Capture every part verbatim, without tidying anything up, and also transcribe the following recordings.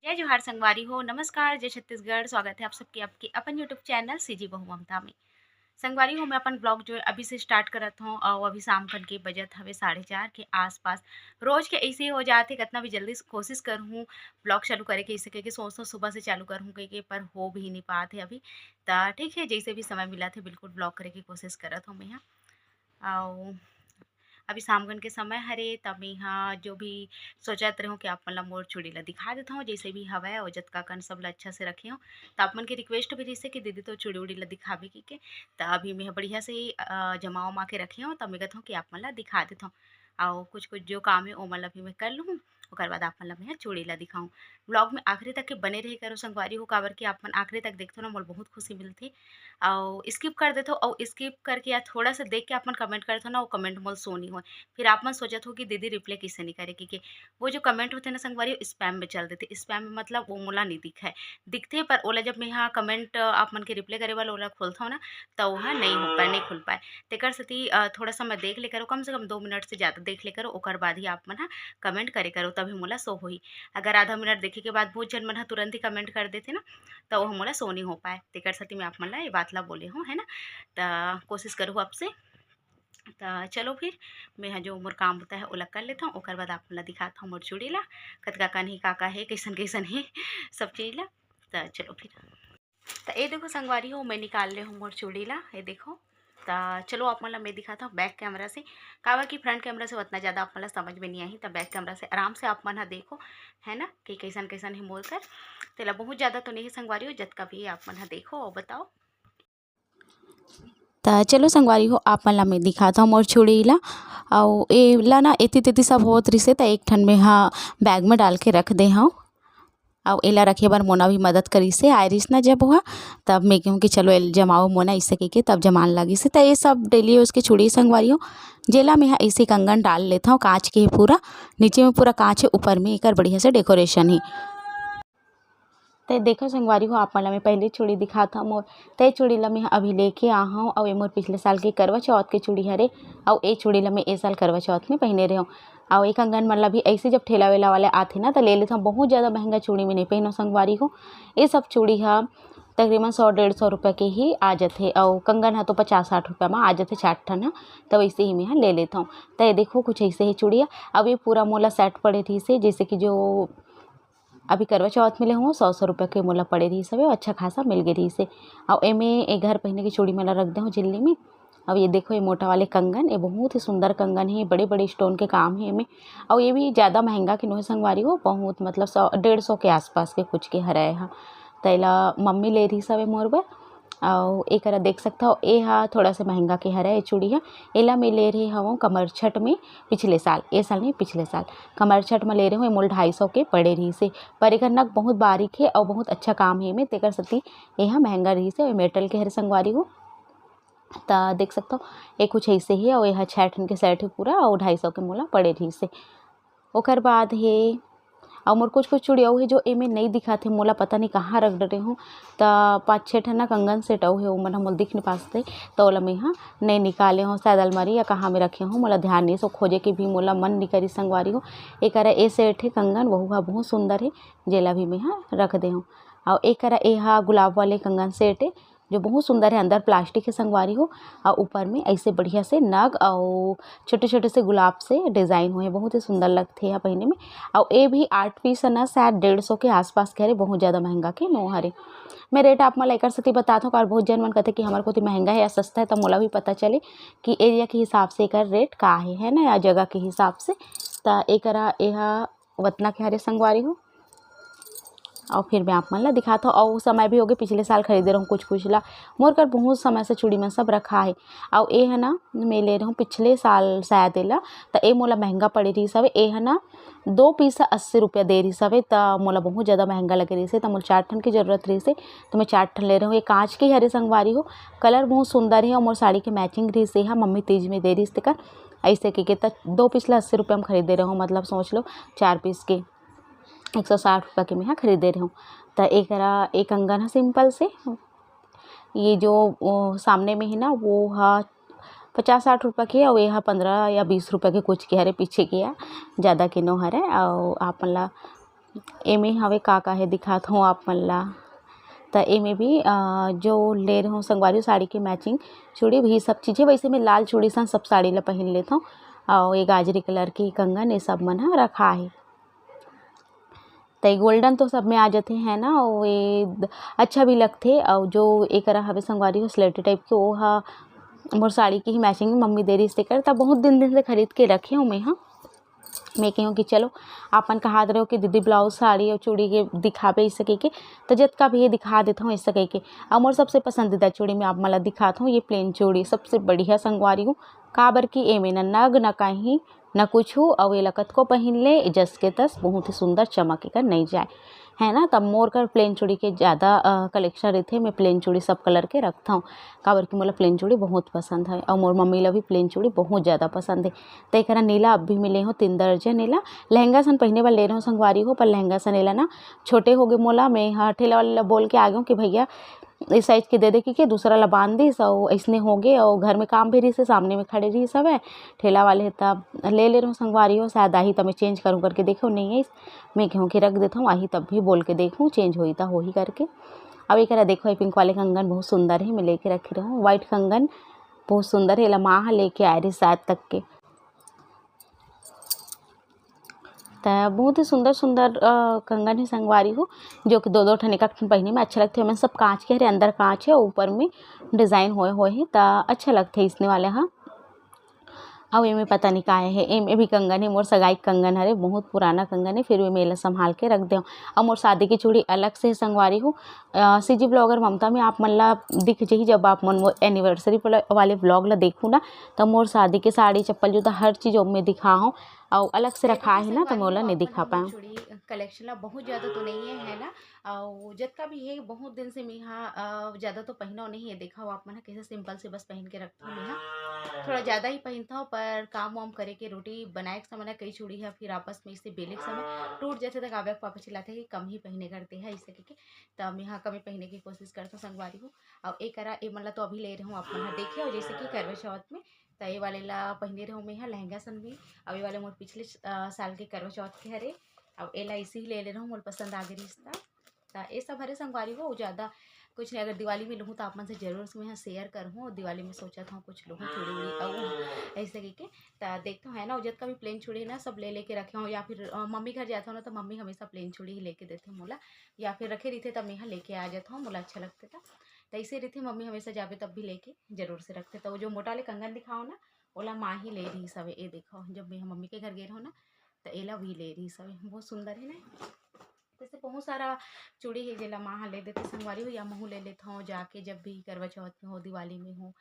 जय जोहार संगवारी हो, नमस्कार, जय छत्तीसगढ़। स्वागत है आप सबके आपके अपन YouTube चैनल सीजी बहू ममता में। संगवारी हो, मैं अपन ब्लॉग जो है अभी से स्टार्ट करत हूँ और अभी शाम कन के बजत हवे साढ़े चार के आसपास। रोज के ऐसे ही हो जात है, कितना भी जल्दी से कोशिश करहूँ ब्लॉग चालू करे के, इसे कह के सोच सोच सुबह से चालू करहूँ कह के, पर हो भी नहीं पात है अभी। त ठीक है, जैसे भी समय मिला थे बिल्कुल ब्लॉग करे के कोशिश करत हूँ मैं यहाँ। अउ अभी शाम कन के समय हरे, त मेंहा जो भी सोचत रहूँ कि आप मन ला मोर चूड़ी ला दिखा देथौं, जैसे भी हवय, अउ जतका कन सब ला अच्छा से रखे हौं। त आप मन के रिक्वेस्ट भी रहिसे कि दीदी तो चूड़ी उड़ी ला दिखाबे कहिके, त अभी मेंहा बढ़िया से ही, अ, जमा उमा के रखे हौं, त मैं कहत हौं कि आप मन ला दिखा देथौं। अउ कुछ-कुछ जो काम हे, ओमन ला भी मैं कर लूहूँ, ओकर बाद आप मन ला मेंहा चूड़ी ला दिखाहूँ। ब्लॉग में आखिरी तक के बने रहे करो संगवारी हो, काबर कि आप मन आखिरी तक देखथो ना, मोला बहुत खुशी मिलथे। अउ स्किप कर देथो, अउ स्किप करके या थोड़ा सा देख के आप मन कमेंट करथो ना, वो कमेंट मोला शो नहीं होय। फिर आप मन सोचत हो कि दीदी रिप्लाई किसे नहीं करे, क्योंकि वो जो कमेंट होथे ना संगवारी, वो स्पैम में चल देथे। स्पैम में मतलब वो मोला नहीं दिखे, दिखथे, पर ओला जब मैं यहाँ कमेंट आप मन के रिप्लाई करे वाला ओला खोलथो ना, त वो ह नहीं हो पाए, नहीं खुल पाए। तेकर सेती, अ, थोड़ा सा मैं देख ले करो, कम से कम दो मिनट से ज़्यादा देख ले करो, ओकर बाद ही आप मन ह कमेंट करे करो, तभी मोला शो होही। अगर आधा मिनट देखे के बाद बहुत झन मन ह तुरंत ही कमेंट कर देथे ना, त वो मोला शो नहीं हो पाए। तेकर सेती मैं आप मन ला ये बात ला बोले हूँ, है ना? त कोशिश करूँ आपसे। त चलो फिर, मैं ह जो मोर काम बुता है, ओला कर लेथौं, ओकर बाद आप मन ला दिखात हौं मोर चूड़ी ला, कतका कन हे, का का हे, कैसन कैसन हे, सब चीज ला। त चलो फिर, त ए देखो संगवारी हो, मैं निकाल ले हूँ मोर चूड़ी ला, ए देखो। त चलो आप मन ला मैं दिखात हौं बैक कैमरा से, काबर कि फ्रंट कैमरा से उतना ज़्यादा आप मन ला समझ में नहीं आही, त बैक कैमरा से आराम से आप मन ह देखो, है ना, कि कैसन कैसन हे मोर कर। तेला बहुत ज़्यादा तो नहीं हे संगवारी हो, जतका भी हे आप मन ह देखो अउ बताओ। त चलो संगवारी हो, आप मन ला मैं दिखात हौं मोर चूड़ी ला। अउ एला ना एती तेती सब होत रिसे, त एक ठन में हा बैग में डाल के रख दे हौं। अउ एला रखे बर मोना भी मदद करिसे, आय रिस ना जब हुआ, तब मैं कहूँ कि चलो एल जमाओ मोना, इसे कहिके तब जमान लागिसे। त ये सब डेली यूज के चूड़ी संगवारी हो, जेला मैं हा ऐसे कंगन डाल लेत हौं, कांच के हे पूरा, नीचे में पूरा कांच हे, ऊपर में एकर बढ़िया से डेकोरेशन हे। ते देखो संगवारी हो, आप मन ला मैं पहले चूड़ी दिखात हौं मोर, ते चूड़ी ला मैं अभी लेके आ हौं, अउ ए मोर पिछले साल के करवा चौथ के चूड़ी हरे, अउ ए चूड़ी ला मैं ए साल करवा चौथ में पहने रहे हौं। अउ ए कंगन मन ला भी ऐसे जब ठेला वेला वाले आथे ना, त ले लेथौं। बहुत ज़्यादा महंगा चूड़ी में नहीं पहनो संगवारी हो, ये सब चूड़ी हा तकरीबन सौ डेढ़ सौ रुपया के ही आ जाथे, अउ कंगन हा तो पचास साठ रुपया में आ जाथे चार ठन हा, त वैसे ही मैं हा ले लेथौं। त ये देखो कुछ ऐसे ही चूड़िया, अब ये पूरा मोला सेट पड़े रहिसे, जैसे कि जो अभी करवा चौथ में ले हूँ, सौ सौ रुपया के मोला पड़े रहिस हवे, अच्छा खासा मिल गे रहिस हे। अउ एमे ए घर पहिने के चूड़ी मन ला रख दे हूँ झिल्ली में। अब ये देखो, ये मोटा वाले कंगन, ये बहुत ही सुंदर कंगन हे, बड़े बड़े स्टोन के काम हे एमे। अउ ये भी ज़्यादा महंगा के नोहे संगवारी हो, बहुत मतलब सौ डेढ़ सौ के आसपास के कुछ के हरय हा। त एला मम्मी ले रहिस हवे मोर बर। अउ एकरा देख सकथव, ए हा थोड़ा से महंगा के हरय, ए चूड़ी हा। एला मैं ले रहे हवं कमरछठ में पिछले साल, ए साल नहीं, पिछले साल कमरछठ में ले रहे हवं, ए मोल ढाई सौ के पड़े रहिस हे। पर एकर नग बहुत बारीक हे अउ बहुत अच्छा काम हे एमे, तेकर सेती ए हा महंगा रहिस हे। मेटल के हरे संगवारी हो, त देख सकथव, ए कुछ ऐसे हे अउ ए हा छः ठन के सेट हे पूरा, अउ ढाई सौ के मोला पड़े रहिस हे। ओकर बाद हे, अउ मोर कुछ-कुछ चूड़ी अउ हे, जो एमे नइ दिखत हे, मोला पता नइ कहाँ रख डरे हूँ। त पाँच छः ठन ना कंगन सेट अउ हे, ओमन ह मोला दिख नइ पास हे, त ओला मेंहा नइ निकाले हूँ, शायद अलमारी या कहाँ में रखे हूँ, मोला ध्यान नइ हे, सो खोजे के भी मोला मन नइ करिस संगवारी हो। एकरा ए सेट हे कंगन, वहू ह बहुत सुंदर हे, जेला भी मेंहा रख दे हूँ। अउ एकरा ए हा गुलाब वाले कंगन सेट हे, जो बहुत सुंदर हे, अंदर प्लास्टिक हे संगवारी हो, अउ ऊपर में ऐसे बढ़िया से नग अउ छोटे-छोटे से गुलाब से डिजाइन हुए हे, बहुत ही सुंदर लगथे एहा पहिने में। अउ ए भी आठ पीस हे ना, शायद डेढ़ सौ के आसपास के हरे, बहुत ज़्यादा महंगा के नो हरे। मैं रेट आप मन ला एकर सेती बतात हूँ, काबर बहुत जन मन कथे कि हमर कोती महंगा हे या सस्ता हे, त मोला भी पता चले कि एरिया के हिसाब से एकर रेट का हे, है ना, या जगह के हिसाब से। त एकरा एहा वतना के हरे संगवारी हो। अउ फिर मैं आप मन ला दिखात हूँ। अउ समय भी होगे, पिछले साल खरीदे रहूँ कुछ कुछ ला, मोर कर बहुत समय से चूड़ी मन सब रखा हे। अउ ए ह ना, मैं ले रहूँ पिछले साल शायद एला, त ए मोला महंगा पड़े रहिस हवे। ए ह ना, दो पीस अस्सी रुपया दे रहिस हवे, त मोला बहुत ज़्यादा महंगा लगे रहिस हे, त मोला चार ठन की जरूरत रहिस हे, त मैं चार ठन ले रहूँ। ये कांच के हरे संगवारी हो, कलर बहुत सुंदर हे, अउ मोर साड़ी के मैचिंग रहिस हे, मम्मी तीज में दे रहिस तेकर, ऐसे के, के त दो पीस ला अस्सी रुपया में खरीदे रहूँ, मतलब सोच लो, चार पीस के एक सौ साठ रुपया के मेंहा खरीदे रहेंव। त एकरा, एक कंगन ह सिंपल से, ये जो, ओ, सामने में हे ना, वो ह पचास साठ रुपया के, अउ ये ह पन्द्रह या बीस रुपया के कुछ के हरे, पीछे के ह, ज़्यादा के नो हरे। अउ आप मन ला एमे हवे का का हे दिखात हूँ आप मन ला। त एमे भी अ, जो ले रहे हूँ संगवारी साड़ी के मैचिंग चूड़ी भी सब चीज़ें, वैसे मैं लाल चूड़ी सन सब साड़ी ला पहन लेत हूँ। और ये गाजरी कलर के कंगन, ये सब मन ह रखा है। त ये गोल्डन तो सब में आ जाते हैं ना, और ये द- अच्छा भी लगथे। और जो एक हवे संगवारी हो स्लेटी टाइप के, वो हा मोर साड़ी की ही मैचिंग मम्मी दे रही, तेकर त बहुत दिन दिन से खरीद के रखे हूँ मैं। हाँ, मैं कहूँ कि चलो, आपन कहात रहो कि दीदी ब्लाउज साड़ी और चूड़ी के दिखाबे ऐसे कह के, तो जतका भी ये दिखा देता हूँ ऐसे कह के। और मोर सबसे पसंदीदा चूड़ी मैं आप मला दिखात हूँ, ये प्लेन चूड़ी सबसे बढ़िया संगवारी हूँ, काबर कि एमे न नग न कहीं न कुछ हो, और ये ला कतको पहिन ले जस के तस, बहुत ही सुंदर चमक एकर नहीं जाए, है ना। तब मोर कर प्लेन चूड़ी के ज़्यादा कलेक्शन रहते, मैं प्लेन चूड़ी सब कलर के रखता हूँ, काबर कि मोला प्लेन चूड़ी बहुत पसंद है और मोर मम्मी ला भी प्लेन चूड़ी बहुत ज़्यादा पसंद है। तो एक नीला अब भी मिले हो तीन दर्जन नीला। लहंगा सन पहने वाले ले रहे हो संगवारी हो, पर लहंगा सन नीला ना छोटे हो गए मोला। मैं हाँ ठेला वाले ला बोल के आ गए हूँ कि भैया इस साइज के दे दे, क्योंकि दूसरा ला बांध दिस और ऐसने हो गए और घर में काम भी रही से सामने में खड़े रही सब है। ठेला वाले तब ले ले रहे हो संगवारी हो, शायद आही तब मैं चेंज करूँ करके देखो नहीं है। मैं कहूँ कि रख देता हूँ, आही तब भी बोल के देखूँ चेंज होई तो होही करके। अब एक देखो ये पिंक वाले कंगन बहुत सुंदर है, मैं लेके रखी रहूँ व्हाइट कंगन बहुत सुंदर है, एला माँ ह लेके आए रही शायद तक के। त बहुत ही सुंदर सुंदर अ, कंगन है संगवारी हो, जो कि दो दो ठन एक एक ठन पहने में अच्छा लगथे। ओमन सब कांच के हरे, अंदर कांच है, ऊपर में डिजाइन होए होए है, त अच्छा लगथे इसने वाले हा। अउ एमे पता नहीं काय है, एमे भी कंगन है, मोर सगाई के कंगन हरे, बहुत पुराना कंगन है, फिर भी मैं एला संभाल के रख देव। अउ मोर शादी की चूड़ी अलग से है संगवारी हो। अ, सीजी ब्लॉगर ममता में आप मन ला दिख जही, जब आप मन मोर एनिवर्सरी वाले व्लॉग ला देखू ना, त मोर शादी के साड़ी चप्पल जूता हर चीज ओमे दिखा हूँ, अउ अलग से रखा है ना, त मैं ओला नहीं दिखा पाऊँ। चूड़ी कलेक्शन ला बहुत ज्यादा तो नहीं है, है ना, अउ जतका भी है बहुत दिन से मेहा अ, ज्यादा तो पहिनो नहीं है। देखा हो आप मन ह कैसे सिंपल से बस पहन के रखथव मेहा, थोड़ा ज्यादा ही पहिनथव, पर काम वाम करे के रोटी बनाए के समय ना कई चूड़ी है फिर आपस में इसे बेले के समय टूट जाथे, त काव्या के पापा चिल्लाथे कि कम ही पहिने करते हैं इसे के, त मेहा कम ही पहिने की कोशिश करथव संगवारी हो। अउ एकरा ए मन ला तो अभी ले रहे हूँ आप मन ह देखे हो, जैसे कि करवा चौथ में त ए वाले ला पहिने रहूँ मेहा लहंगा सन भी। अउ ए वाले मोर पिछले अ, साल के करवा चौथ के हरे, अउ एला इसे ही ले ले रहूँ, मोर पसंद आ गई रिश्ता। त ए सब हरे संगवारी हो, ज्यादा कुछ नहीं। अगर दिवाली में लूहूँ त आप मन से जरूर से मैं शेयर करहूँ। दिवाली में सोचत हूँ कुछ लूहूँ चूड़ी उड़ी अउ ऐसे कह के। त देखते हो है ना, जतका भी प्लेन चूड़ी है ना सब ले लेके रखे हूँ, या फिर अ, मम्मी घर जाता हूँ ना तो मम्मी हमेशा प्लेन चूड़ी ही लेके देते मोला, या फिर रखे रहिथे तब मैं लेके आ जाता हूँ, मोला अच्छा लगता था। त ऐसे रहिथे मम्मी हमेशा जाबे तब भी लेके जरूर से रखते। त वो जो मोटा वाले कंगन दिखाओ ना, ओला माँ ही ले रही सवे। ए देखो जब मैं मम्मी के घर गे रहूँ ना त एला भी ले रही सवे, बहुत सुंदर है ना। जैसे बहुत सारा चूड़ी है जेला माँ ह ले देते संगवारी हो, या महू ले लेत हूँ जाके जब भी करवा चौथ में हो दिवाली में हो।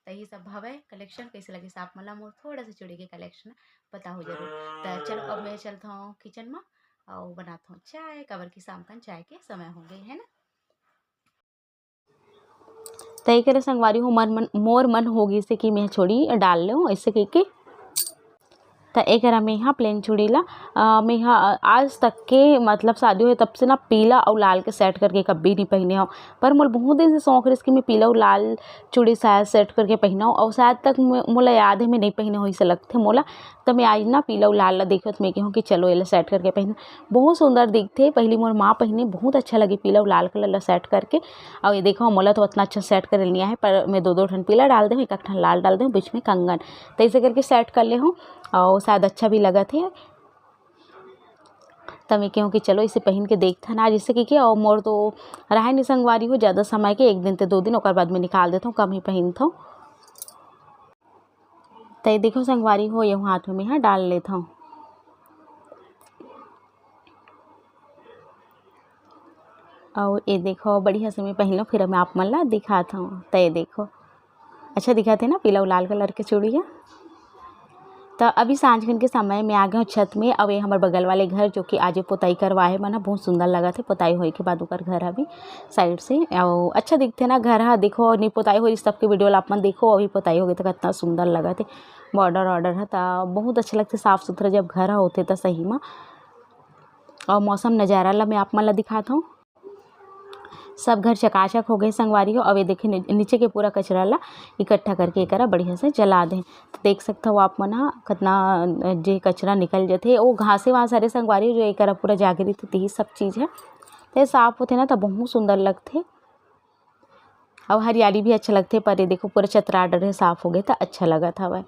त ये सब हवय कलेक्शन। कैसे लगे आप मन ला मोर थोड़ा सा चूड़ी के कलेक्शन बताओ जरूर। त चलो अब मैं चलता हूँ किचन में और बनाता हूँ चाय, काबर कि शाम का चाय के समय हो गए है ना। त एकरे संगवारी हो मन, मन मोर मन हो गई से कि मैं चूड़ी डाल लेऊँ ऐसे कह के। त एकरा मेहा प्लेन चूड़ी ला अ, मेहा अ, आज तक के मतलब शादी हुए तब से ना पीला अउ लाल के सेट करके कभी नहीं पहने हो। पर मोर बहुत दिन से शौक रहिस कि मैं पीला अउ लाल चूड़ी शायद सेट करके पहनाऊँ, और शायद तक मो- मोला याद है मैं नहीं पहने हो इसे लगथे मोला। त मैं आज ना पीला अउ लाल ला देखत मैं कहूँ कि चलो एला सेट करके पहनूँ, बहुत सुंदर दिखथे। पहली मोर माँ पहने बहुत अच्छा लगे पीला अउ लाल कलर ला सेट करके। और ये देखो मोला तो उतना अच्छा सेट करे नहीं है, पर मैं दो दो ठन पीला डाल दे हूँ, एक एक ठन लाल डाल दे हूँ, बीच में कंगन, तो ऐसे करके सेट कर ले हूँ और शायद अच्छा भी लगत है। त मैं कहूँ कि चलो इसे पहन के देखथन आज, जैसे कि, कि और मोर तो रहे नहीं संगवारी हो ज़्यादा समय के, एक दिन ते दो दिन, ओकर बाद मैं निकाल देता हूँ, कम ही पहनता हूँ। त ये देखो संगवारी हो, ये हाथ में मैं हा डाल लेता हूँ। और ये देखो बढ़िया से मैं पहन लो, फिर मैं आप मन ला दिखाता हूँ। त ये देखो अच्छा दिखत है ना पीला अउ लाल कलर के चूड़िया। त अभी सांझ खन के समय में आ गए हूँ छत में। अब ये हमर बगल वाले घर जो कि आज पोताई करवाए मन ह, बहुत सुंदर लगत है। पोताई होए के बाद ओकर घर ह भी साइड से अउ अच्छा दिखथे ना घर ह। देखो नहीं पोताई होई सबके वीडियो ला अपन देखो, अभी पोताई होगे त कितना सुंदर लगत है। बॉर्डर ऑर्डर ह त बहुत अच्छा लगथे साफ सुथरा जब घर ह होथे त सही म। और मौसम नज़ारा ला मैं आप मन ला दिखात हूँ। सब घर चकाचक हो गए संगवारी हो। अब ये देखे, नी-, नीचे के पूरा कचरा ला इकट्ठा करके एकरा बढ़िया से जला दे। तो देख सकत हो आप मन ह, कितना, अ, जे कचरा निकल जथे, वो घासे वास हरे संगवारी हो, जो एकरा पूरा जागृत होती ही सब चीज़ है। तो ये साफ होथे ना, तो बहुत सुंदर लगथे। अउ हरियाली भी अच्छा लगथे। पर ये देखो, पूरा चतरा डरे साफ हो गए, तो अच्छा लगत हवय।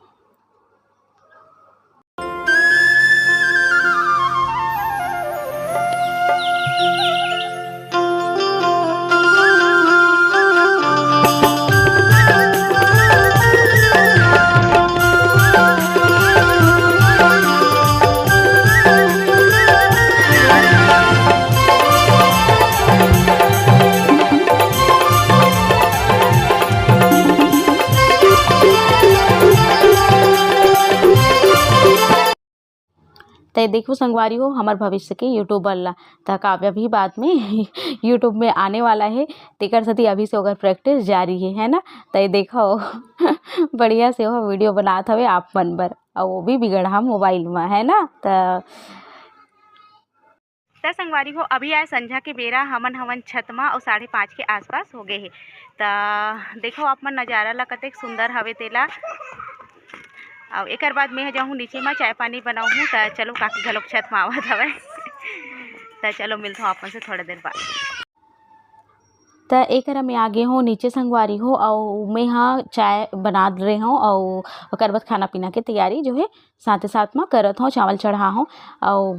तय देखो संगवारी हो, हमर भविष्य के YouTuber ला, त काव्या भी बाद में YouTube में आने वाला है, तेकर सेती अभी से ओकर practice जारी है, है ना? तय देखो, बढ़िया से वो video बनात हवे आप मन बर, अउ वो भी बिगड़हा mobile में, है ना? त त संगवारी हो, अभी आए संझा के बेरा, हमन हवन छत म अउ साढ़े पाँच के आसपास हो गए हे। त देखो आप मन नजारा ला, कतेक सुंदर हवे तेला। अउ एकर बाद मैं जाहूँ नीचे म चाय पानी बनाहूँ। त चलो, काकी घलोक छत म आवत हवय। त चलो मिलथों आप मन से थोड़ा देर बाद। त एकरा मैं आगे हूँ नीचे संगवारी हो, अउ मैं हा चाय बना रहे हूँ, अउ ओकर बाद खाना पीना के तैयारी जो है साथे साथ म करत हूँ, चावल चढ़ा हूँ, अउ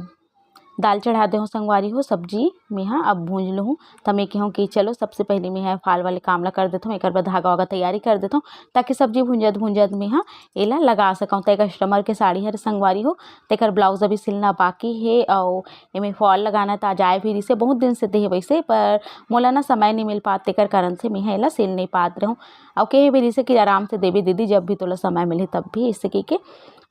दाल चढ़ा दे हूँ संगवारी हो। सब्जी मैं हा अब भूंज लूँ। त मैं कहूँ कि चलो, सबसे पहले मैं हा फाल वाले काम ला कर देथों, एकर बाद धागा वागा तैयारी कर देथों, ताकि सब्जी भूंजत भूंजत मैं हा एला लगा सकूँ। त एक customer के साड़ी हरे संगवारी हो, तेकर blouse अभी सिलना बाकी हे, अउ एमे फॉल लगाना त आज आए भी रिसे, बहुत दिन से देहे वैसे, पर मोला ना समय नहीं मिल पात, तेकर कारण से मैं हा एला सिल नहीं पात रहूँ। अउ कहे भी रिसे कि आराम से देबे दीदी, जब भी तोला समय मिलही तब भी, ऐसे कहिके।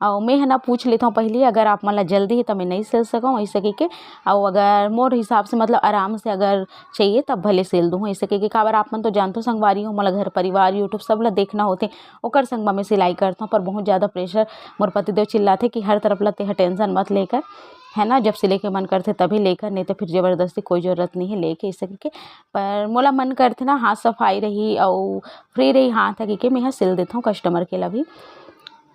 अउ मैं ह ना पूछ लेथों पहली, अगर आप मन ला जल्दी हे त मैं नहीं सिल सकूँ, ऐसे कहिके। अउ अगर मोर हिसाब से, मतलब, आराम से अगर चाहिए तब भले सिल दूँ, ऐसे कहिके। काबर आप मन तो जानथो संगवारी हो, मोला घर परिवार, YouTube सब ला देखना होथे, ओकर संग म मैं सिलाई करथों। पर बहुत ज़्यादा pressure, मोर पतिदेव चिल्लाथे कि हर तरफ ला तेहा tension मत लेकर, है ना, जब सिले के मन करथे तभी लेकर, नहीं तो फिर जबरदस्ती कोई जरूरत नहीं है लेके, ऐसे कहिके। पर मोला मन करथे ना, हाथ सफाई रही अउ free रही हाथ ह, कहिके मैं हा सिल देथों customer के ला भी।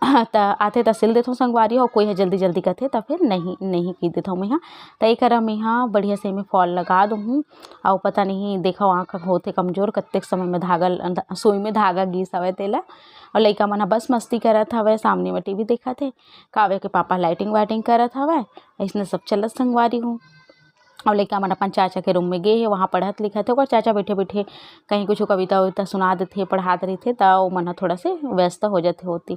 त आथे त सिल देथों संगवारी हो, कोई ह जल्दी जल्दी कथे त फिर नहीं, नहीं की देथों मैं हा। त एकरा मैं हा बढ़िया से एमे फॉल लगा दूँ। अउ पता नहीं, देखो आँख होथे कमजोर, कतेक समय में धागा ल-, सुई में धागा गिस हवय तेला। अउ लइका मन ह बस मस्ती करत हवय, सामने में TV देखत हे। काव्या के पापा lighting वाइटिंग करत हवय, अइसने सब चलत संगवारी हो। अउ लइका मन अपन चाचा के room में गे हे, वहाँ पढ़त लिखत हे। ओकर चाचा बइठे-बइठे कहीं कुछ कविता-उविता सुना देथे, पढ़ात रहिथे, त ओ मन ह थोड़ा से व्यस्त हो जाथे ओती।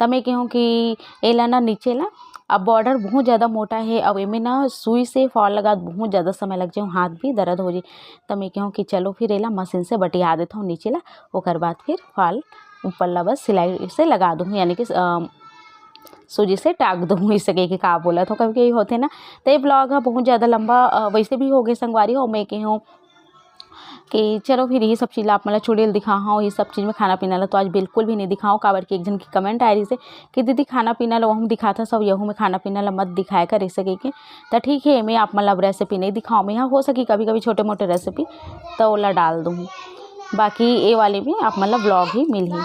त मैं कहूँ कि एला ना नीचे ला, अब border बहुत ज़्यादा मोटा हे, अब एमे ना सुई से फॉल लगात बहुत ज़्यादा समय लग जाए, हाथ भी दर्द हो जाए। त मैं कहूँ कि चलो फिर एला मशीन से बटिया देथों नीचे ला, ओकर बाद फिर फॉल ऊपर ला बस सिलाई से लगा दूँगी, यानी कि, अ, सूजी से टाक दूँ, इसे कहिके का बोलत हूँ, कभी कभी होथे ना। त ये vlog ह बहुत ज़्यादा लंबा, अ, वैसे भी हो गए संगवारी हो, मैं कहूँ कि चलो फिर यही सब चीज़ ला आप मन ला चुड़ैल दिखा हूँ, ये सब चीज़ में खाना पीना ला तो आज बिल्कुल भी नहीं दिखाऊँ, काबर कि एक झन की comment आए रहिसे कि दीदी खाना पीना ला वहू में दिखाथस, सब यहू में खाना पीना ला मत दिखाए कर, इसे कहिके। त ठीक है, मैं आप मन ला अब recipe नहीं दिखाऊँ, मैं यहाँ हो सकी कभी कभी छोटे मोटे recipe तो ओला डाल दूँ, बाकी ये वाले में आप मन ला vlog ही मिलही।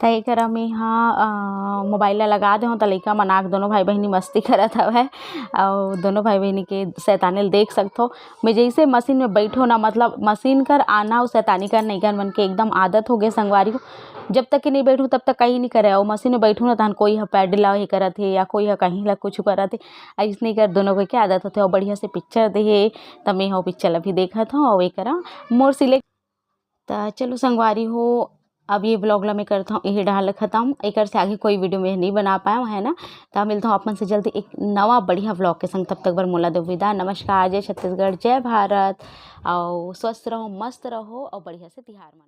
त एकरा में हा, अ, mobile ला लगा दे हूँ, त लइका मन आके दोनों भाई बहिनी मस्ती करत हवय, अउ दोनों भाई बहिनी के शैतानी ल देख सकथो। मैं जैसे मशीन में बैठो ना, मतलब मशीन कर आना अउ शैतानी करना, इकर मन के एकदम आदत हो गए संगवारी हो। जब तक कि नहीं बैठू तब तक कहीं नहीं करे, अउ मशीन में बैठू ना, तहन कोई ह pad ला हे करत हे या कोई ह कहीं ला कुछ करत हे, अइसने कर दोनों के क्या आदत होथे। अउ बढ़िया से picture दे हे, त मैं हो picture ला भी देखत हूँ, अउ एकरा मोर सिले त चलो संगवारी हो, अब ये vlog ला मैं करत हूँ यही डहार ले खतम। एकर से आगे कोई video मैं नहीं बना पाया हूँ, है ना। त मिलत हूँ आप मन से जल्दी एक नवा बढ़िया vlog के संग। तब तक बर मोला दो विदा। नमस्कार, जय छत्तीसगढ़, जय भारत, अउ स्वस्थ रहो, मस्त रहो अउ बढ़िया से तिहार मनाओ।